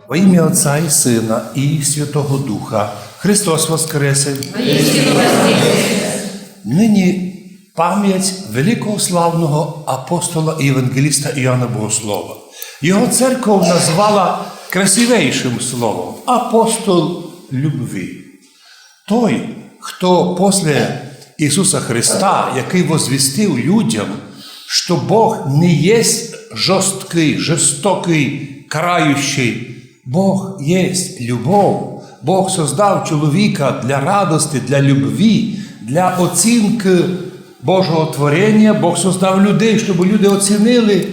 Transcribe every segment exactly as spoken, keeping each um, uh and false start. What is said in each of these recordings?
Во имя Отца и Сына и Святого Духа. Христос воскресе! Нині память великого славного апостола і євангеліста Іоанна Богослова. Його церков назвала красивейшим словом — апостол любви. Той, хто после Ісуса Христа, якый возвістив людям, што Бог не єсть жорсткый, жестокый, карающий. Бог єсть любов. Бог создав чоловіка для радости, для любви, для оцінкы Божого творенія. Бог создав людей, щоб люди оцінили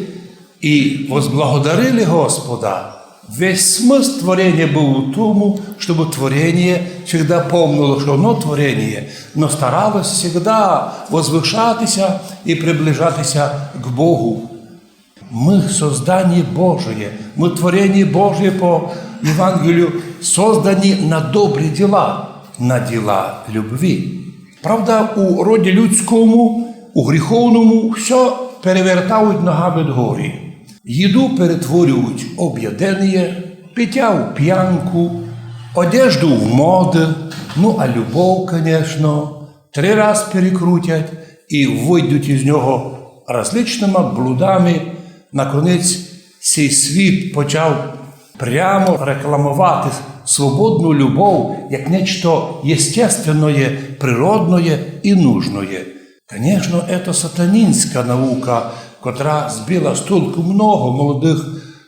і возблагодарили Господа. Весь смысл творенія быв у тому, щоб творенія всегда помнило, што воно творенія, но старалося всегда возвышатися і приближатися к Богу. Мы созданіє Божоє, мы творенія Божоє по Євангелію, создані на добрі діла, на діла любви. Правда, у роді людському, у гріховному, всьо перевертають ногами дгорі. Їду перетворюють в обяденіє, питя в пянку, одежду в моды, ну а любов, конечно, три раз перекрутять і выйдуть із нього различныма блудами. Наконець сей світ почав прямо рекламовати свободну любов як нечто єстественноє, природноє і нужноє. Конечно, это сатанінська наука, котра збила з толку много молодых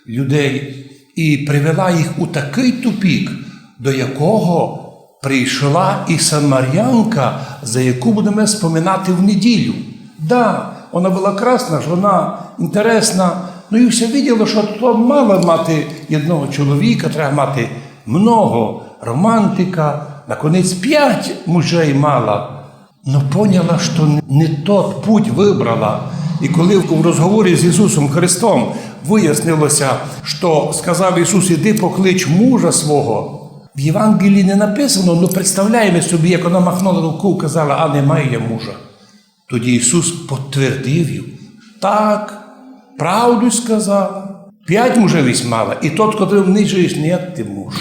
людей і привела їх у такый тупік, до якого прийшла і самарянка, за яку будеме споминати в неділю. Да, вона была красна жона, інтересна, ну і всьо виділа, што то мала мати єдного чоловіка, треба мати много, романтика, наконець пять мужей мала. Но поняла, што не, не тот путь выбрала. І коли в розговорі з Ісусом Христом выяснилося, што сказав Ісус: «Іди поклич мужа свого», в Євангелії не написано, но представляєме собі, як вона махнула руков, казала: «А не маю я мужа». Тоді Ісус подтвердив їй: «Так, правду сказала. Пять мужей єсь мала, і тот, котрый в ній жиєш, не ти муж».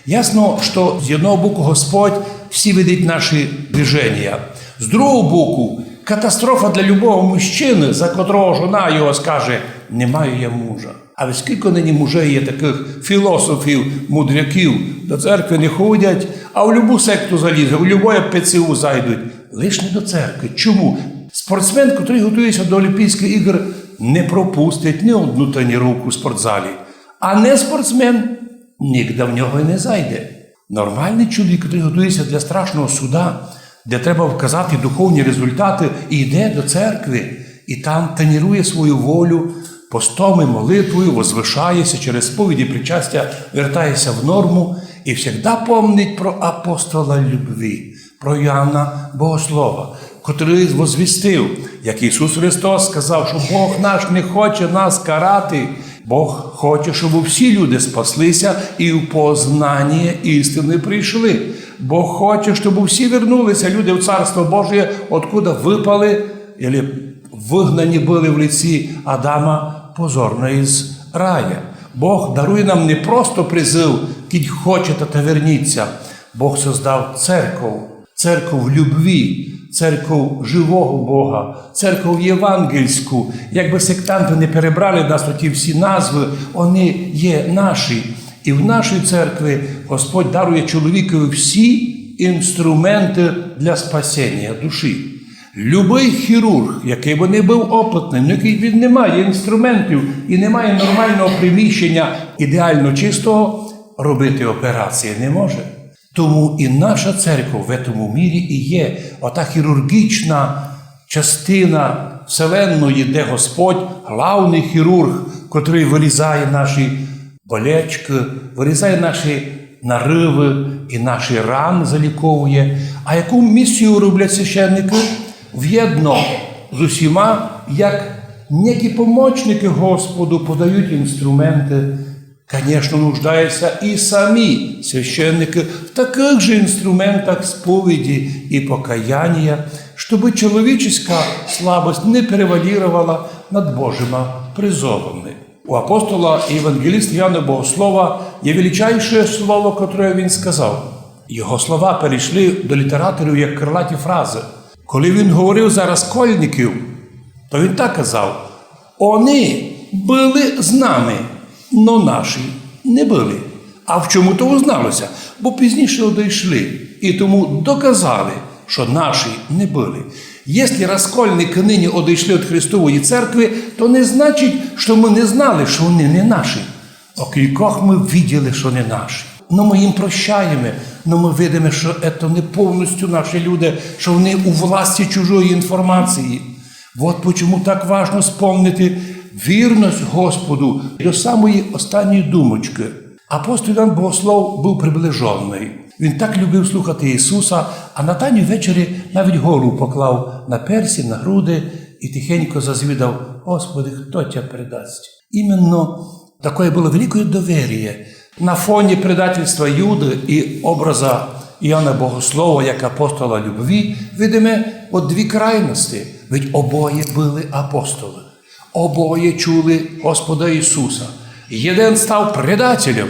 Ясно, што з одного боку Господь всі видить наші движенія. З другого боку, катастрофа для любого мужчины, за котрого жона його скаже: «Не маю я мужа». А ведь скілько нині мужей є такых філософів, мудряків, до церкви не ходять, а в любу секту залізе, у любоє ПЦУ зайдуть, лиш не до церкви. Чому? Спортсмен, котрый готує ся до Олімпійськых ігор, не пропустить ні одну тренировку в спортзалі. А не спортсмен, нігде в нього й не зайде. Нормалный чоловік, котрый готує ся для страшного суда, де треба вказати духовні результаты, йде до церкви і там тренує свою волю постом і молитвою, возвышає ся через сповідь і причастя, вертає ся в норму і всегда помнить про апостола любви, про Іоанна Богослова, котрый возвістив, як Ісус Христос сказав, што Бог наш не хоче нас карати, Бог хоче, щоб всі люди спасли ся і в познаніє істины прийшли. Бог хоче, щоб всі вернули ся люди в Царство Божоє, откуда выпали, или выгнані были в лиці Адама позорно із рая. Бог дарує нам не просто призыв: «Кідь хочете, та верніть ся». Бог создав церков, церков любви, церков живого Бога, церков євангельську. Як бы сектанты не перебрали нас, то ті всі назвы, они є наші. І в нашій церкви Господь дарує чоловікові всі інструменты для спасенія душі. Любый хірург, якый бы не быв опытный, ну, якый він не має інструментів і не має нормалного приміщення, ідеално чистого, робити операції не може. Тому і наша церква в этому мірі і є ота хірургічна частина вселенної, де Господь, главный хірург, котрый вырізає наші болячкы, вырізає наші нарывы і наші раны заліковує. А яку місію роблять священникы? Вєдно з усіма, як некі помочникы Господу, подають інструменты. Конечно, нуждаються і самі священникы в такых же інструментах сповіді і покаянія, щоб чоловічеська слабость не перевалировала над Божыма призовами. У апостола і євангеліста Йоанна Богослова є величайше слово, котре він сказав. Його слова перейшли до літераторів як крилаті фразы. Коли він говорив за раскольників, то він так казав: «Они были з нами, но наші не были». А в чому то узналося? Бо пізніше одійшли, і тому доказали, што наші не были. Якщо раскольники нині одійшли від Христової церкви, то не значить, што мы не знали, што они не наші. О кількох мы виділи, што не наші. Но мы їм прощаєме, но мы видиме, што це не повністю наші люди, што вони у власті чужої інформації. Вот почему так важно спомнити вірность Господу до самої останньої думочкы. Апостол Йоанн Богослов быв приближеный. Він так любив слухати Ісуса, а на Тайній вечері навіть голову поклав на персі, на груди і тихенько зазвідав: «Господи, хто тя предасть?» Іменно такоє было великоє доверіє. На фоні предательства Юды і образа Йоанна Богослова як апостола любви видиме от дві крайности. Ведь обоє были апостолы. Обоє чули Господа Ісуса. Єден став предателем,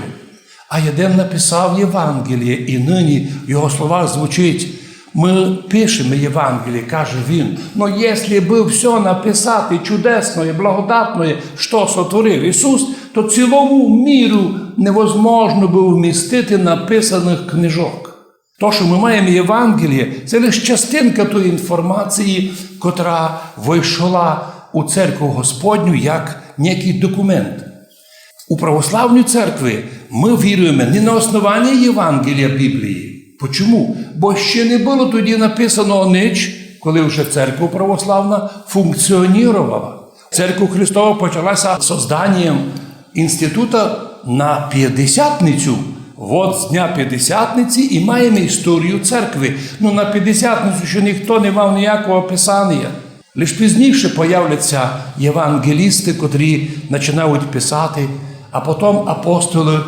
а єден написав Євангеліє, і нині в його словах звучить: «Мы пишеме Євангеліє», каже він, «но якщо бы всьо написати чудесноє, благодатноє, што сотворив Ісус, то цілому міру невозможно бы вмістити написаных книжок». То, што мы маєме Євангеліє, це лише частинка тої інформації, котра войшла у церкву Господню як некий документ. У православній церкви мы віруєме не на основанії Євангелія Біблії. Почому? Бо ще не было тоді написано нич, коли вже церква православна функціонувала. Церква Христова почалася созданням інститута на Пятидесятницю. Вот з дня Пятидесятниці і маєме історію церкви. Ну, на Пятидесятницю ще ніхто не мав ніякого писанія. Лиш пізніше появляться євангелісты, котрі починають писати, а потім апостолы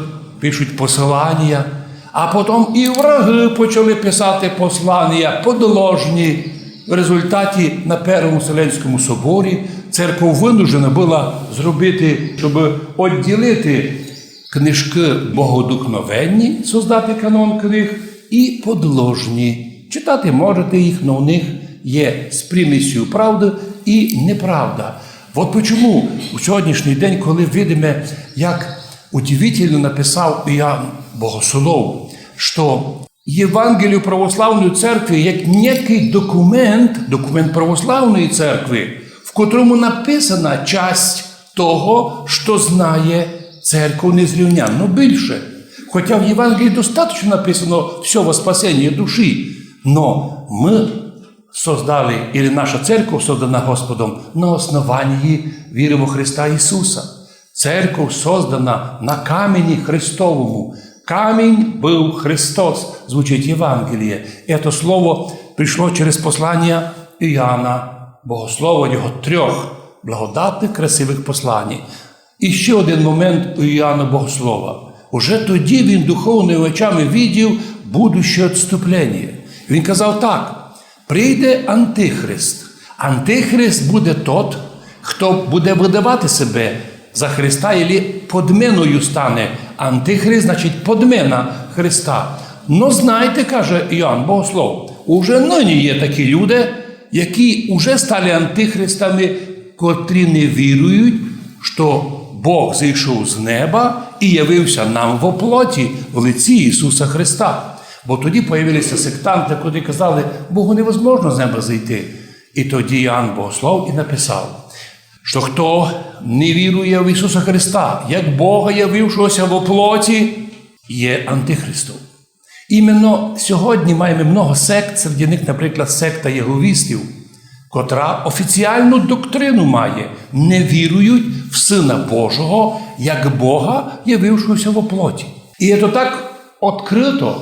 пишуть посланія, а потім і враги почали писати посланія, подложні. В результаті на Первому Вселенському соборі церква вынуждена была зробити, щоб відділити книжкы богодухновенні, создати канон книг, і подложні. Читати можете їх, но в них є з примісю правды і неправда. Вот почему у сьогоднішній день, коли видиме, як удивительно написав Іоанн Богослов, што Євангелію православної церкви як некий документ, документ православної церкви, в котрому написана часть того, што знає церква незрівнянно більше. Хотя в Євангелії достаточно написано всьо во спасенні душі, но мы создали, или наша церква создана Господом на основанії віры во Христа Ісуса. Церква создана на камені Христовому. Камінь быв Христос, звучить Євангеліє. І це слово прийшло через посланія Іоанна Богослова, його трьох благодатных, красивых посланій. І ще один момент у Іоанна Богослова. Уже тоді він духовными очами видів будущее отступлення. Він казав так: «Прийде антихрист. Антихрист буде тот, хто буде выдавати себе за Христа, или подменою стане». Антихрист, значить, подмена Христа. Но знайте, каже Іоанн Богослов, уже нині є такі люди, які уже стали антихристами, котрі не вірують, што Бог зійшов з неба і явився нам во плоті в лиці Ісуса Христа. Бо тоді появилися сектанты, котрі казали: «Богу невозможно з неба зійти». І тоді Іоанн Богослов і написав, што хто не вірує в Ісуса Христа, як Бога, явившогося во плоті, є антихристом. Іменно сьогодні маєме много сект, серед них, наприклад, секта єговістів, котра офіціалну доктрину має: не вірують в Сына Божого, як Бога, явившогося во плоті. І це так відкрыто,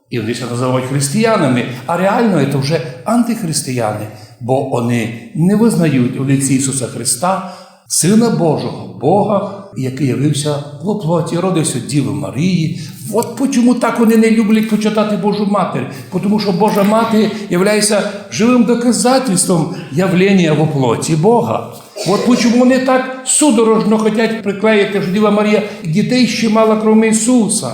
і вони ся называють християнами, а реално це вже антихристияни, бо вони не визнають у лиці Ісуса Христа Сына Божого, Бога, якый явився во плоті, родився від Дівы Марії. Вот почему так вони не люблять почитати Божу Матір, потому што Божа Матір являється живым доказательством явлення во плоті Бога. От почому вони так судорожно хотять приклеїти, що Діва Марія дітей ще мала, кроме Ісуса.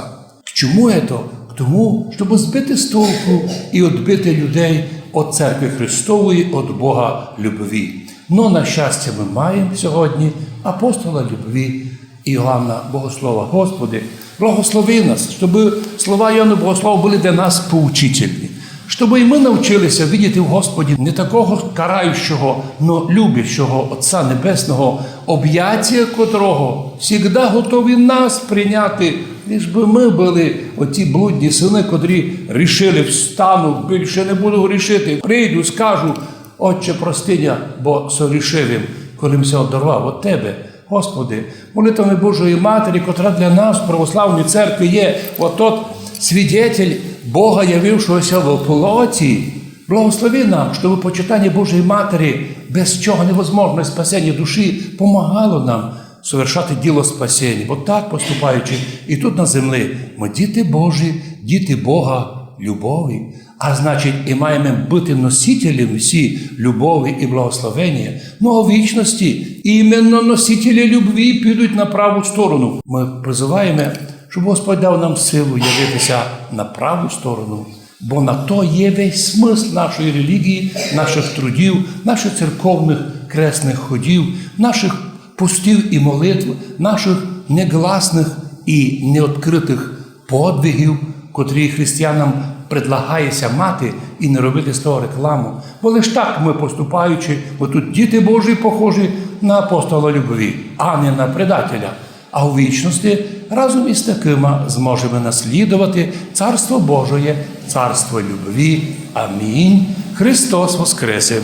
К чому це? К тому, щоб збити з толку і відбити людей від церкви Христової, від Бога любви. Но, на щастя, ми маємо сьогодні апостола любви Іоанна Богослова. Господи, благослови нас, щоб слова Іоанна Богослова були для нас поучительні. Щоб і ми навчилися видіти в Господі не такого караючого, но любящого Отця Небесного, объятия котрого всегда готові нас прийняти, лиш би ми були оті блудні сини, котрі рішили: встану, більше не буду грішити, прийду, скажу: Отче, прости ня, бо сорішив им, коли м ся одорвав від Тебе. Господи, молитвами Божої Матері, котра для нас в православній церкві є от тот свідетель Бога, явившогося во плоті, благослови нам, щоб почитання Божої Матері, без чого невозможно спасення душі, помагало нам совершати діло спасення. Бо так поступаючи і тут на землі, ми діти Божі, діти Бога любові. А значить, і маємо бути носителем всі любові і благословення. Но у вічності іменно носителі любви підуть на праву сторону. Ми призиваємо, щоб Господь дав нам силу явитися на праву сторону, бо на то є весь смысл нашої релігії, наших трудів, наших церковних кресних ходів, наших постів і молитв, наших негласних і неоткрытых подвигів, котрі християнам предлагається мати, і не робити з того рекламу. Бо лиш так ми, поступаючи, бо тут діти Божі похожі на апостола любви, а не на предателя. А у вічності разом із такыма зможемо наслідувати Царство Божоє, Царство любви. Амінь. Христос воскресе!